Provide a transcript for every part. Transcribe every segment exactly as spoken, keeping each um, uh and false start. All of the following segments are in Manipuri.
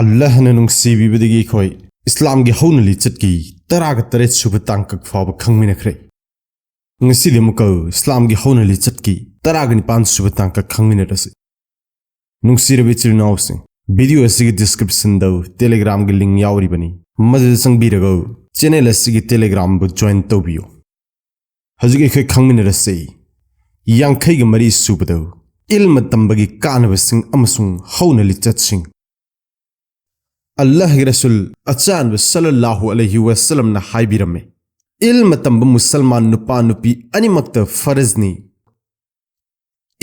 ꯑꯜꯂꯥꯍꯅ ꯅꯨꯡꯁꯤꯕꯤꯕꯗꯒꯤ ꯑꯩꯈꯣꯏ ꯏꯁꯂꯥꯝꯒꯤ ꯍꯧꯅ ꯂꯤꯆꯠꯀꯤ ꯇꯔꯥꯒ ꯇꯔꯦꯠ ꯁꯨꯕ ꯇꯥꯡꯀꯛ ꯐꯥꯎꯕ ꯈꯪꯃꯤꯟꯅꯈ꯭ꯔꯦ꯫ ꯉꯁꯤꯗꯤ ꯑꯃꯨꯛꯀ ꯏꯁꯂꯥꯝꯒꯤ ꯍꯧꯅ ꯂꯤꯆꯠꯀꯤ ꯇꯔꯥꯒ ꯅꯤꯄꯥꯟ ꯁꯨꯕ ꯇꯥꯡꯀꯛ ꯈꯪꯃꯤꯟꯅꯔꯁꯤ꯫ ꯅꯨꯡꯁꯤꯔꯕ ꯏꯆꯤꯜ ꯏꯅꯥꯎꯁꯤꯡ, video ꯑꯁꯤꯒꯤ descriptionꯗ Telegramꯒꯤ link ꯌꯥꯎꯔꯤꯕꯅꯤ, ꯃꯗꯨꯗ ꯆꯪꯕꯤꯔꯒ channel ꯑꯁꯤꯒꯤ Telegramꯕꯨ join ꯇꯧꯕꯤꯌꯨ꯫ ꯍꯧꯖꯤꯛ ꯑꯩꯈꯣꯏ ꯈꯪꯃꯤꯟꯅꯔꯁꯤ ꯌꯥꯡꯈꯩꯒ ꯃꯔꯤ ꯁꯨꯕꯗ, ꯏꯜꯃ ꯇꯝꯕꯒꯤ ꯀꯥꯟꯅꯕꯁꯤꯡ ꯑꯃꯁꯨꯡ ꯍꯧꯅ ꯂꯤꯆꯠꯁꯤꯡ꯫ ꯑꯜꯂꯥꯍꯒꯤ ꯔꯁꯨꯜ ꯑꯆꯥꯟꯕ ꯁꯜꯂꯜꯂꯥꯍꯨ ꯑꯂꯩꯍꯤ ꯋꯁꯜꯂꯝꯅ ꯍꯥꯏꯕꯤꯔꯝꯃꯤ, "ꯏꯜꯃ ꯇꯝꯕ ꯃꯨꯁꯜꯃꯥꯟ ꯅꯨꯄꯥ ꯅꯨꯄꯤ ꯑꯅꯤꯃꯛꯇ ꯐꯔꯖꯅꯤ꯫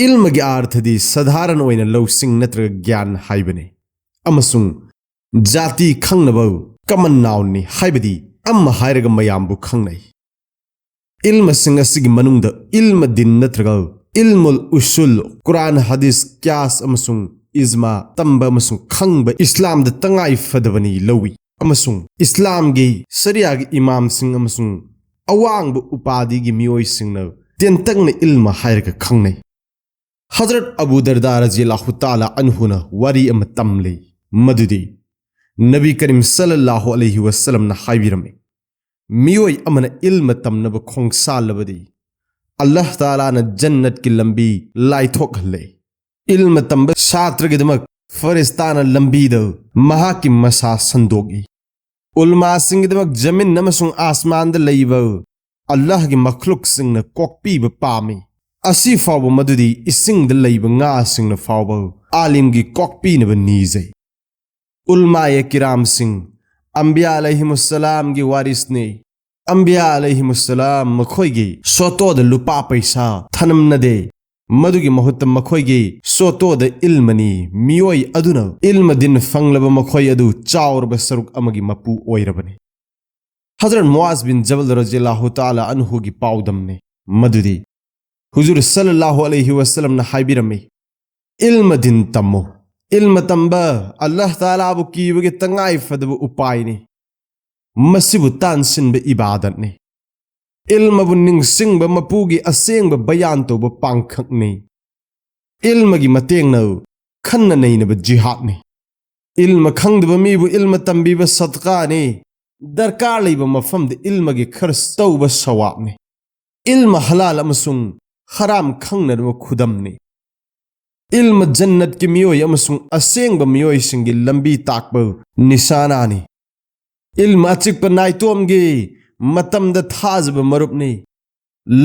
ꯏꯜꯃꯒꯤ ꯑꯥꯔꯊꯗꯤ ꯁꯙꯥꯔꯟ ꯑꯣꯏꯅ ꯂꯧꯁꯤꯡ ꯅꯠꯇ꯭ꯔꯒ ꯒ꯭ꯌꯥꯟ ꯍꯥꯏꯕꯅꯤ, ꯑꯃꯁꯨꯡ ꯖꯥꯇꯤ ꯈꯪꯅꯕ common nounꯅꯤ, ꯍꯥꯏꯕꯗꯤ ꯑꯃ ꯍꯥꯏꯔꯒ ꯃꯌꯥꯝꯕꯨ ꯈꯪꯅꯩ꯫ ꯏꯜꯃꯁꯤꯡ ꯑꯁꯤꯒꯤ ꯃꯅꯨꯡꯗ ꯏꯜꯃ ꯗꯤꯟ ꯅꯠꯇ꯭ꯔꯒ ꯏꯜꯃꯨꯜ ꯎꯁꯨꯜ, ꯀꯨꯔꯥꯟ, ꯍꯗꯤꯁ, ꯀ꯭ꯌꯥꯁ ꯑꯃꯁꯨꯡ ꯏꯖꯃꯥ ꯇꯝꯕ ꯑꯃꯁꯨꯡ ꯈꯪꯕ, ꯏꯁꯂꯥꯝꯗ ꯇꯉꯥꯏ ꯐꯗꯕꯅꯤ ꯂꯧꯏ, ꯑꯃꯁꯨꯡ ꯏꯁꯂꯥꯝꯒꯤ ꯁꯔꯤꯌꯥꯒꯤ ꯏꯃꯥꯝꯁꯤꯡ ꯑꯃꯁꯨꯡ ꯑꯋꯥꯡꯕ ꯎꯄꯥꯗꯤꯒꯤ ꯃꯤꯑꯣꯏꯁꯤꯡꯅ ꯇꯦꯟꯇꯛꯅ ꯏꯜꯃ ꯍꯥꯏꯔꯒ ꯈꯪꯅꯩ"꯫ ꯍꯖꯔꯠ ꯑꯕꯨ ꯗꯔꯗꯥ ꯔꯖꯤꯌꯜꯂꯥꯍꯨ ꯇꯥꯂꯥ ꯑꯟꯍꯨꯅ ꯋꯥꯔꯤ ꯑꯃ ꯇꯝꯂꯤ, ꯃꯗꯨꯗꯤ ꯅꯕꯤ ꯀꯔꯤꯝ ꯁꯜꯂꯜꯂꯥꯍꯨ ꯑꯂꯩꯍꯤ ꯋꯁꯜꯂꯝꯅ ꯍꯥꯏꯕꯤꯔꯝꯃꯤ, "ꯃꯤꯑꯣꯏ ꯑꯃꯅ ꯏꯜꯃ ꯇꯝꯅꯕ ꯈꯣꯡꯁꯥꯜꯂꯕꯗꯤ ꯑꯜꯂꯥꯍ ꯇꯥꯂꯥꯅ ꯖꯟꯅꯠꯀꯤ ꯂꯝꯕꯤ ꯂꯥꯏꯊꯣꯛꯍꯜꯂꯦ꯫ ꯏꯜꯃ ꯇꯝꯕ ꯁꯥꯇ꯭ꯔꯒꯤꯗꯃꯛ ꯐꯔꯤꯁꯇꯥꯅ ꯂꯝꯕꯤꯗ ꯃꯍꯥꯛꯀꯤ ꯃꯁꯥ ꯁꯟꯗꯣꯛꯏ꯫ ꯎꯜꯃꯥꯁꯤꯡꯒꯤꯗꯃꯛ ꯖꯃꯤꯟ ꯑꯃꯁꯨꯡ ꯑꯥꯁꯃꯥꯟꯗ ꯂꯩꯕ ꯑꯜꯂꯥꯍꯒꯤ ꯃꯈꯂꯨꯛꯁꯤꯡꯅ ꯀꯣꯛꯄꯤꯕ ꯄꯥꯝꯃꯤ, ꯑꯁꯤ ꯐꯥꯎꯕ ꯃꯗꯨꯗꯤ ꯏꯁꯤꯡꯗ ꯂꯩꯕ ꯉꯥꯁꯤꯡꯅ ꯐꯥꯎꯕ ꯑꯥꯂꯤꯝꯒꯤ ꯀꯣꯛꯄꯤꯅꯕ ꯅꯤꯖꯩ"꯫ ꯎꯜꯃꯥꯌꯦ ꯀꯤꯔꯥꯝꯁꯤꯡ ꯑꯝꯕꯤꯌꯥ ꯑꯂꯩꯍꯤꯃꯨꯁꯁꯂꯥꯝꯒꯤ ꯋꯥꯔꯤꯁꯅꯤ꯫ ꯑꯝꯕꯤꯌꯥ ꯑꯂꯩꯍꯤꯃꯨꯁꯁꯂꯥꯝ ꯃꯈꯣꯏꯒꯤ ꯁꯣꯇꯣꯗ ꯂꯨꯄꯥ ꯄꯩꯁꯥ ꯊꯅꯝꯅꯗꯦ, ꯃꯗꯨꯒꯤ ꯃꯍꯨꯠꯇ ꯃꯈꯣꯏꯒꯤ ꯁꯣꯇꯣꯗ ꯏꯜꯃꯅꯤ꯫ ꯃꯤꯑꯣꯏ ꯑꯗꯨꯅ ꯏꯜꯃ ꯗꯤꯟ ꯐꯪꯂꯕ ꯃꯈꯣꯏ ꯑꯗꯨ ꯆꯥꯎꯔꯕ ꯁꯔꯨꯛ ꯑꯃꯒꯤ ꯃꯄꯨ ꯑꯣꯏꯔꯕꯅꯤ꯫ ꯍꯖꯔꯠ ꯃꯨꯑꯥꯖ ꯕꯤꯟ ꯖꯕꯜ ꯔꯖꯤꯌꯜꯂꯥꯍꯨ ꯇꯥꯂꯥ ꯑꯟꯍꯨꯒꯤ ꯄꯥꯎꯗꯝꯅꯤ, ꯃꯗꯨꯗꯤ ꯍꯨꯖꯨꯔ ꯁꯜꯂꯜꯂꯥꯍꯨ ꯑꯂꯩꯍꯤ ꯋꯁꯜꯂꯝꯅ ꯍꯥꯏꯕꯤꯔꯝꯃꯤ, "ꯏꯜꯃ ꯗꯤꯟ ꯇꯝꯃꯨ꯫ ꯏꯜꯃ ꯇꯝꯕ ꯑꯜꯂꯥꯍ ꯇꯥꯂꯥꯕꯨ ꯀꯤꯕꯒꯤ ꯇꯉꯥꯏ ꯐꯗꯕ ꯎꯄꯥꯏꯅꯤ꯫ ꯃꯁꯤꯕꯨ ꯇꯥꯟꯁꯤꯟꯕ ꯏꯕꯥꯗꯠꯅꯤ꯫ ꯏꯜꯃꯕꯨ ꯅꯤꯡꯁꯤꯡꯕ ꯃꯄꯨꯒꯤ ꯑꯁꯦꯡꯕ ꯕꯌꯥꯟ ꯇꯧꯕ ꯄꯥꯡꯈꯛꯅꯤ꯫ ꯏꯜꯃꯒꯤ ꯃꯇꯦꯡꯅ ꯈꯟꯅ ꯅꯩꯅꯕ ꯖꯤꯍꯥꯗꯅꯤ"꯫ ꯏꯜꯃ ꯈꯪꯗꯕ ꯃꯤꯕꯨ ꯏꯜꯃ ꯇꯝꯕꯤꯕ ꯁꯗꯀꯥꯅꯤ꯫ ꯗꯔꯀꯥꯔ ꯂꯩꯕ ꯃꯐꯝꯗ ꯏꯜꯃꯒꯤ ꯈꯔꯁ ꯇꯧꯕ ꯁꯋꯥꯕꯅꯤ꯫ ꯏꯜꯃ ꯍꯂꯥꯜ ꯑꯃꯁꯨꯡ ꯍꯔꯥꯝ ꯈꯪꯅꯅꯕ ꯈꯨꯗꯝꯅꯤ꯫ ꯏꯜꯃ ꯖꯟꯅꯠꯀꯤ ꯃꯤꯑꯣꯏ ꯑꯃꯁꯨꯡ ꯑꯁꯦꯡꯕ ꯃꯤꯑꯣꯏꯁꯤꯡꯒꯤ ꯂꯝꯕꯤ ꯇꯥꯛꯄ ꯅꯤꯁꯥꯅꯥꯅꯤ꯫ ꯏꯜꯃ ꯑꯆꯤꯛꯄ ꯅꯥꯏꯇꯣꯝꯒꯤ ꯃꯇꯝꯗ ꯊꯥꯖꯕ ꯃꯔꯨꯞꯅꯤ꯫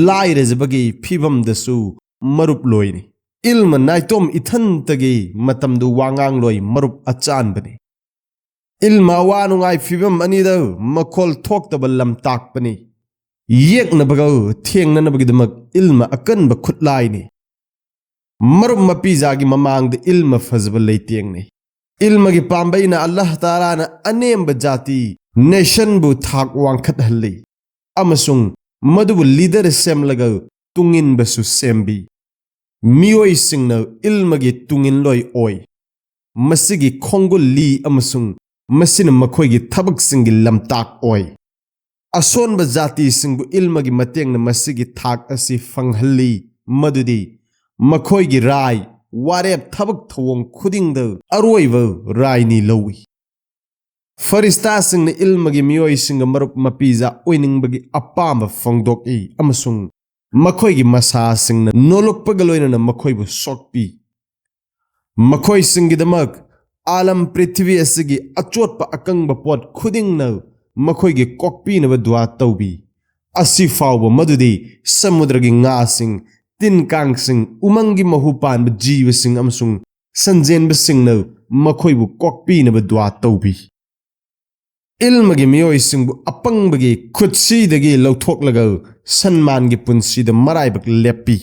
ꯂꯥꯏꯔꯖꯕꯒꯤ ꯐꯤꯕꯝꯗꯁꯨ ꯃꯔꯨꯞ ꯂꯣꯏꯅꯤ꯫ ꯏꯜꯃ ꯅꯥꯏꯇꯣꯝ ꯏꯊꯟꯇꯒꯤ ꯃꯇꯝꯗꯨ ꯋꯥꯉꯥꯡꯂꯣꯏ ꯃꯔꯨꯞ ꯑꯆꯥꯟꯕꯅꯤ꯫ ꯏꯜꯃ ꯑꯋꯥ ꯅꯨꯡꯉꯥꯏ ꯐꯤꯕꯝ ꯑꯅꯤꯗ ꯃꯈꯣꯜ ꯊꯣꯛꯇꯕ ꯂꯝ ꯇꯥꯛꯄꯅꯤ꯫ ꯌꯦꯛꯅꯕꯒ ꯊꯦꯡꯅꯅꯕꯒꯤꯗꯃꯛ ꯏꯜꯃ ꯑꯀꯟꯕ ꯈꯨꯠꯂꯥꯏꯅꯤ꯫ ꯃꯔꯨꯞ ꯃꯄꯤꯖꯥꯒꯤ ꯃꯃꯥꯡꯗ ꯏꯜꯃ ꯐꯖꯕ ꯂꯩꯇꯦꯡꯅꯤ꯫ ꯏꯜꯃꯒꯤ ꯄꯥꯝꯕꯩꯅ ꯑꯜꯂꯥꯍ ꯇꯥꯂꯥꯅ ꯑꯅꯦꯝꯕ ꯖꯥꯇꯤ, ꯅꯦꯁꯟꯕꯨ ꯊꯥꯛ ꯋꯥꯡꯈꯠꯍꯜꯂꯤ ꯑꯃꯁꯨꯡ ꯃꯗꯨꯕꯨ ꯂꯤꯗꯔ ꯁꯦꯝꯂꯒ ꯇꯨꯡꯏꯟꯕꯁꯨ ꯁꯦꯝꯕꯤ꯫ ꯃꯤꯑꯣꯏꯁꯤꯡꯅ ꯏꯜꯃꯒꯤ ꯇꯨꯡꯏꯟꯂꯣꯏ ꯑꯣꯏ꯫ ꯃꯁꯤꯒꯤ ꯈꯣꯡꯒꯨꯜ ꯂꯤ ꯑꯃꯁꯨꯡ ꯃꯁꯤꯅ ꯃꯈꯣꯏꯒꯤ ꯊꯕꯛꯁꯤꯡꯒꯤ ꯂꯝꯇꯥꯛ ꯑꯣꯏ꯫ ꯑꯁꯣꯟꯕ ꯖꯥꯇꯤꯁꯤꯡꯕꯨ ꯏꯜꯃꯒꯤ ꯃꯇꯦꯡꯅ ꯃꯁꯤꯒꯤ ꯊꯥꯛ ꯑꯁꯤ ꯐꯪꯍꯜꯂꯤ, ꯃꯗꯨꯗꯤ ꯃꯈꯣꯏꯒꯤ ꯔꯥꯏ, ꯋꯥꯔꯦꯞ, ꯊꯕꯛ ꯊꯧꯑꯣꯡ ꯈꯨꯗꯤꯡꯗ ꯑꯔꯣꯏꯕ ꯔꯥꯏꯅꯤ ꯂꯧꯏ꯫ ꯐꯔꯤꯁꯇꯥꯁꯤꯡꯅ ꯏꯜꯃꯒꯤ ꯃꯤꯑꯣꯏꯁꯤꯡꯒ ꯃꯔꯨꯞ ꯃꯄꯤꯖꯥ ꯑꯣꯏꯅꯤꯡꯕꯒꯤ ꯑꯄꯥꯝꯕ ꯐꯣꯡꯗꯣꯛꯏ ꯑꯃꯁꯨꯡ ꯃꯈꯣꯏꯒꯤ ꯃꯁꯥꯁꯤꯡꯅ ꯅꯣꯂꯨꯛꯄꯒ ꯂꯣꯏꯅꯅ ꯃꯈꯣꯏꯕꯨ ꯁꯣꯛꯄꯤ꯫ ꯃꯈꯣꯏꯁꯤꯡꯒꯤꯗꯃꯛ ꯑꯥꯂꯝ ꯄ꯭ꯔꯤꯊꯤꯕꯤ ꯑꯁꯤꯒꯤ ꯑꯆꯣꯠꯄ ꯑꯀꯪꯕ ꯄꯣꯠ ꯈꯨꯗꯤꯡꯅ ꯃꯈꯣꯏꯒꯤ ꯀꯣꯛꯄꯤꯅꯕ ꯗꯨꯋꯥ ꯇꯧꯕꯤ꯫ ꯑꯁꯤ ꯐꯥꯎꯕ ꯃꯗꯨꯗꯤ ꯁꯃꯨꯗ꯭ꯔꯒꯤ ꯉꯥꯁꯤꯡ, ꯇꯤꯟ ꯀꯥꯡꯁꯤꯡ, ꯎꯃꯪꯒꯤ ꯃꯍꯨ ꯄꯥꯟꯕ ꯖꯤꯕꯁꯤꯡ ꯑꯃꯁꯨꯡ ꯁꯟꯖꯦꯟꯕꯁꯤꯡꯅ ꯃꯈꯣꯏꯕꯨ ꯀꯣꯛꯄꯤꯅꯕ ꯗꯨꯋꯥ ꯇꯧꯕꯤ꯫ ꯏꯜꯃꯒꯤ ꯃꯤꯑꯣꯏꯁꯤꯡꯕꯨ ꯑꯄꯪꯕꯒꯤ ꯈꯨꯠꯁꯤꯗꯒꯤ ꯂꯧꯊꯣꯛꯂꯒ ꯁꯟꯃꯥꯟꯒꯤ ꯄꯨꯟꯁꯤꯗ ꯃꯔꯥꯏꯕꯛ ꯂꯦꯞꯄꯤ꯫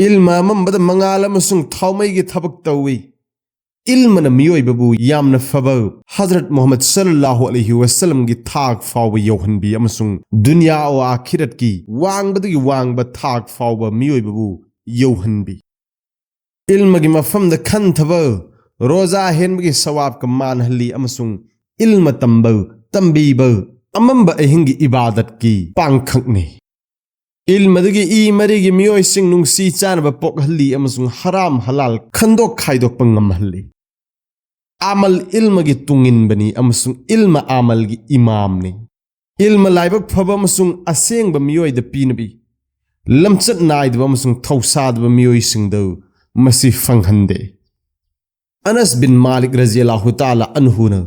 ꯏꯜꯃ ꯑꯃꯝꯕꯗ ꯃꯉꯥꯜ ꯑꯃꯁꯨꯡ ꯊꯥꯎꯃꯩꯒꯤ ꯊꯕꯛ ꯇꯧꯏ꯫ ꯏꯜꯃꯅ ꯃꯤꯑꯣꯏꯕꯕꯨ ꯌꯥꯝꯅ ꯐꯕ ꯍꯖꯔꯠ ꯃꯨꯍꯝꯃꯗ ꯁꯜꯂꯜꯂꯥꯍꯨ ꯑꯂꯩꯍꯤ ꯋꯁꯜꯂꯝꯒꯤ ꯊꯥꯛ ꯐꯥꯎꯕ ꯌꯧꯍꯟꯕꯤ ꯑꯃꯁꯨꯡ ꯗꯨꯅꯤꯌꯥ ꯋꯥ ꯑꯥꯈꯤꯔꯠꯀꯤ ꯋꯥꯡꯕꯗꯒꯤ ꯋꯥꯡꯕ ꯊꯥꯛ ꯐꯥꯎꯕ ꯃꯤꯑꯣꯏꯕꯕꯨ ꯌꯧꯍꯟꯕꯤ꯫ ꯏꯜꯃꯒꯤ ꯃꯐꯝꯗ ꯈꯟꯊꯕ ꯔꯣꯖꯥ ꯍꯦꯟꯕꯒꯤ ꯁꯋꯥꯕꯀ ꯃꯥꯟꯍꯜꯂꯤ ꯑꯃꯁꯨꯡ ꯏꯜꯃ ꯇꯝꯕ, ꯇꯝꯕꯤꯕ, ꯑꯃꯝꯕ ꯑꯍꯤꯡꯒꯤ ꯏꯕꯥꯗꯠꯀꯤ ꯄꯥꯡꯈꯛꯅꯤ꯫ ꯏꯜꯃꯗꯒꯤ ꯏ ꯃꯔꯤꯒꯤ ꯃꯤꯑꯣꯏꯁꯤꯡ ꯅꯨꯡꯁꯤ ꯆꯥꯟꯅꯕ ꯄꯣꯛꯍꯜꯂꯤ ꯑꯃꯁꯨꯡ ꯍꯔꯥꯝ ꯍꯂꯥꯜ ꯈꯟꯗꯣꯛ ꯈꯥꯏꯗꯣꯛꯄ ꯉꯝꯍꯜꯂꯤ꯫ ꯑꯃꯜ ꯏꯜꯃꯒꯤ ꯇꯨꯡꯏꯟꯕꯅꯤ ꯑꯃꯁꯨꯡ ꯏꯜꯃ ꯑꯃꯜꯒꯤ ꯏꯃꯥꯝꯅꯤ꯫ ꯏꯜꯃ ꯂꯥꯏꯕꯛ ꯐꯕ ꯑꯃꯁꯨꯡ ꯑꯁꯦꯡꯕ ꯃꯤꯑꯣꯏꯗ ꯄꯤꯅꯕꯤ, ꯂꯝꯆꯠ ꯅꯥꯏꯗꯕ ꯑꯃꯁꯨꯡ ꯊꯧꯁꯥꯗꯕ ꯃꯤꯑꯣꯏꯁꯤꯡꯗ ꯃꯁꯤ ꯐꯪꯍꯟꯗꯦ꯫ ꯑꯅꯁ ꯕꯤꯟ ꯃꯥꯂꯤꯛ ꯔꯖꯤꯌꯜꯂꯥꯍꯨ ꯇꯥꯂꯥ ꯑꯟꯍꯨꯅ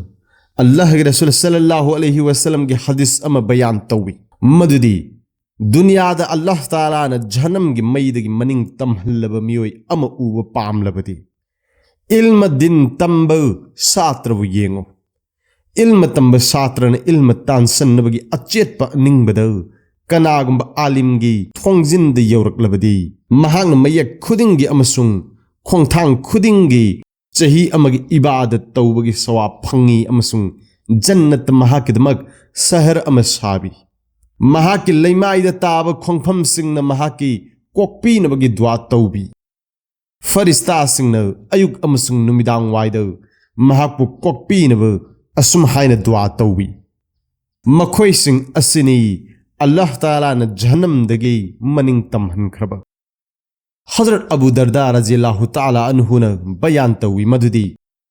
ꯑꯜꯂꯥꯍꯒꯤ ꯔꯁꯨꯜ ꯁꯜꯂꯜꯂꯥꯍꯨ ꯑꯂꯩꯍꯤ ꯋꯥꯁꯜꯂꯝꯒꯤ ꯍꯗꯤꯁ ꯑꯃ ꯕꯌꯥꯟ ꯇꯧꯏ, ꯃꯗꯨꯗꯤ ꯗꯨꯅꯤꯌꯥꯗ ꯑꯜꯂꯥꯍ ꯇꯥꯂꯥꯅ ꯖꯍꯟꯅꯝꯒꯤ ꯃꯩꯗꯒꯤ ꯃꯅꯤꯡ ꯇꯝꯍꯜꯂꯕ ꯃꯤꯑꯣꯏ ꯑꯃ ꯎꯕ ꯄꯥꯝꯂꯕꯗꯤ, ꯏꯜꯃ ꯗꯤꯟ ꯇꯝꯕ ꯁꯥꯇ꯭ꯔꯕꯨ ꯌꯦꯡꯉꯨ꯫ ꯏꯜꯃ ꯇꯝꯕ ꯁꯥꯇ꯭ꯔꯅ ꯏꯜꯃ ꯇꯥꯟꯁꯟꯅꯕꯒꯤ ꯑꯆꯦꯠꯄ ꯑꯅꯤꯡꯕꯗ ꯀꯅꯥꯒꯨꯝꯕ ꯑꯥꯂꯤꯝꯒꯤ ꯊꯣꯡꯖꯤꯟꯗ ꯌꯧꯔꯛꯂꯕꯗꯤ, ꯃꯍꯥꯛꯅ ꯃꯌꯦꯛ ꯈꯨꯗꯤꯡꯒꯤ ꯑꯃꯁꯨꯡ ꯈꯣꯡꯊꯥꯡ ꯈꯨꯗꯤꯡꯒꯤ ꯆꯍꯤ ꯑꯃꯒꯤ ꯏꯕꯥꯗꯠ ꯇꯧꯕꯒꯤ ꯁꯋꯥꯕ ꯐꯪꯏ ꯑꯃꯁꯨꯡ ꯖꯟꯅꯠꯇ ꯃꯍꯥꯛꯀꯤꯗꯃꯛ ꯁꯍꯔ ꯑꯃ ꯁꯥꯕꯤ꯫ ꯃꯍꯥꯛꯀꯤ ꯂꯩꯃꯥꯏꯗ ꯇꯥꯕ ꯈꯣꯡꯐꯝꯁꯤꯡꯅ ꯃꯍꯥꯛꯀꯤ ꯀꯣꯛꯄꯤꯅꯕꯒꯤ ꯗꯨꯋꯥ ꯇꯧꯕꯤ꯫ ꯐꯔꯤꯁꯇꯥꯁꯤꯡꯅ ꯑꯌꯨꯛ ꯑꯃꯁꯨꯡ ꯅꯨꯃꯤꯗꯥꯡ ꯋꯥꯏꯗ ꯃꯍꯥꯛꯄꯨ ꯀꯣꯛꯄꯤꯅꯕ ꯑꯁꯨꯝ ꯍꯥꯏꯅ ꯗꯨꯋꯥ ꯇꯧꯏ, ꯃꯈꯣꯏꯁꯤꯡ ꯑꯁꯤꯅꯤ ꯑꯜꯂꯥꯍ ꯇꯥꯂꯥꯅ ꯖꯍꯟꯅꯝꯗꯒꯤ ꯃꯅꯤꯡ ꯇꯝꯍꯟꯈ꯭ꯔꯕ꯫ ꯍꯖꯔꯠ ꯑꯕꯨ ꯗꯔꯗꯥ ꯔꯖꯤꯌꯜꯂꯥꯍꯨ ꯇꯥꯂꯥ ꯑꯟꯍꯨꯅ ꯕꯌꯥꯟ ꯇꯧꯏ ꯃꯗꯨꯗꯤ,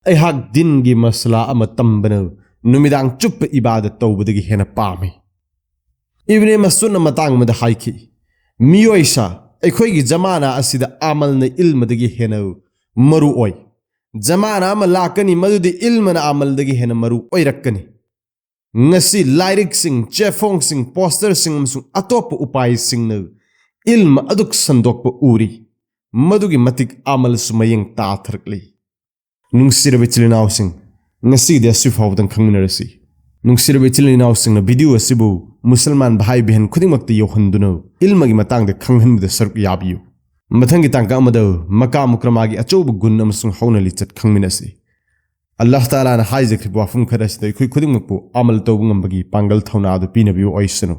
ꯑꯩꯍꯥꯛ ꯗꯤꯟꯒꯤ ꯃꯁꯂꯥ ꯑꯃ ꯇꯝꯕꯅ ꯅꯨꯃꯤꯗꯥꯡ ꯆꯨꯞꯄ ꯏꯕꯥꯗꯠ ꯇꯧꯕꯗꯒꯤ ꯍꯦꯟꯅ ꯄꯥꯝꯃꯤ꯫ ꯏꯕꯅꯦ ꯃꯁꯨꯗꯅ ꯃꯇꯥꯡ ꯑꯃꯗ ꯍꯥꯏꯈꯤ, ꯃꯤꯑꯣꯏꯁꯥ, ꯑꯩꯈꯣꯏꯒꯤ ꯖꯃꯥꯅꯥ ꯑꯁꯤꯗ ꯑꯃꯜꯅ ꯏꯜꯃꯗꯒꯤ ꯍꯦꯟꯅ ꯃꯔꯨ ꯑꯣꯏ꯫ ꯖꯃꯥꯅꯥ ꯑꯃ ꯂꯥꯛꯀꯅꯤ ꯃꯗꯨꯗꯤ ꯏꯜꯃꯅ ꯑꯃꯜꯗꯒꯤ ꯍꯦꯟꯅ ꯃꯔꯨ ꯑꯣꯏꯔꯛꯀꯅꯤ꯫ ꯉꯁꯤ ꯂꯥꯏꯔꯤꯛꯁꯤꯡ, ꯆꯦꯐꯣꯡꯁꯤꯡ, ꯄꯣꯁꯇꯔꯁꯤꯡ ꯑꯃꯁꯨꯡ ꯑꯇꯣꯞꯄ ꯎꯄꯥꯏꯁꯤꯡꯅ ꯏꯜꯃ ꯑꯗꯨꯛ ꯁꯟꯗꯣꯛꯄ ꯎꯔꯤ, ꯃꯗꯨꯒꯤ ꯃꯇꯤꯛ ꯑꯃꯜꯁꯨ ꯃꯌꯦꯡ ꯇꯥꯊꯔꯛꯂꯤ꯫ ꯅꯨꯡꯁꯤꯔꯕ ꯏꯆꯤꯜ ꯏꯅꯥꯎꯁꯤꯡ, ꯉꯁꯤꯗꯤ ꯑꯁꯤ ꯐꯥꯎꯕꯗꯪ ꯈꯪꯃꯤꯟꯅꯔꯁꯤ꯫ ꯅꯨꯡꯁꯤꯔꯕ ꯏꯆꯤꯜ ꯏꯅꯥꯎꯁꯤꯡꯅ ꯚꯤꯗꯤꯑꯣ ꯑꯁꯤꯕꯨ ꯃꯨꯁꯜꯃꯥꯟ ꯚꯥꯏ ꯕꯍꯟ ꯈꯨꯗꯤꯡꯃꯛꯇ ꯌꯧꯍꯟꯗꯨꯅ ꯏꯜꯃꯒꯤ ꯃꯇꯥꯡꯗ ꯈꯪꯍꯟꯕꯗ ꯁꯔꯨꯛ ꯌꯥꯕꯤꯌꯨ꯫ ꯃꯊꯪꯒꯤ ꯇꯥꯡꯀꯛ ꯑꯃꯗ ꯃꯀꯥ ꯃꯨꯀꯔꯃꯥꯒꯤ ꯑꯆꯧꯕ ꯒꯨꯟ ꯑꯃꯁꯨꯡ ꯍꯧꯅ ꯂꯤꯆꯠ ꯈꯪꯃꯤꯟꯅꯁꯤ꯫ ꯑꯜꯂꯥꯍ ꯇꯥꯂꯥꯅ ꯍꯥꯏꯖꯈ꯭ꯔꯤꯕ ꯋꯥꯐꯝ ꯈꯔ ꯑꯁꯤꯗ ꯑꯩꯈꯣꯏ ꯈꯨꯗꯤꯡꯃꯛꯄꯨ ꯑꯃꯜ ꯇꯧꯕ ꯉꯝꯕꯒꯤ ꯄꯥꯡꯒꯜ ꯊꯧꯅꯥ ꯑꯗꯨ ꯄꯤꯅꯕꯤꯌꯨ ꯑꯣꯏꯁꯅꯨ꯫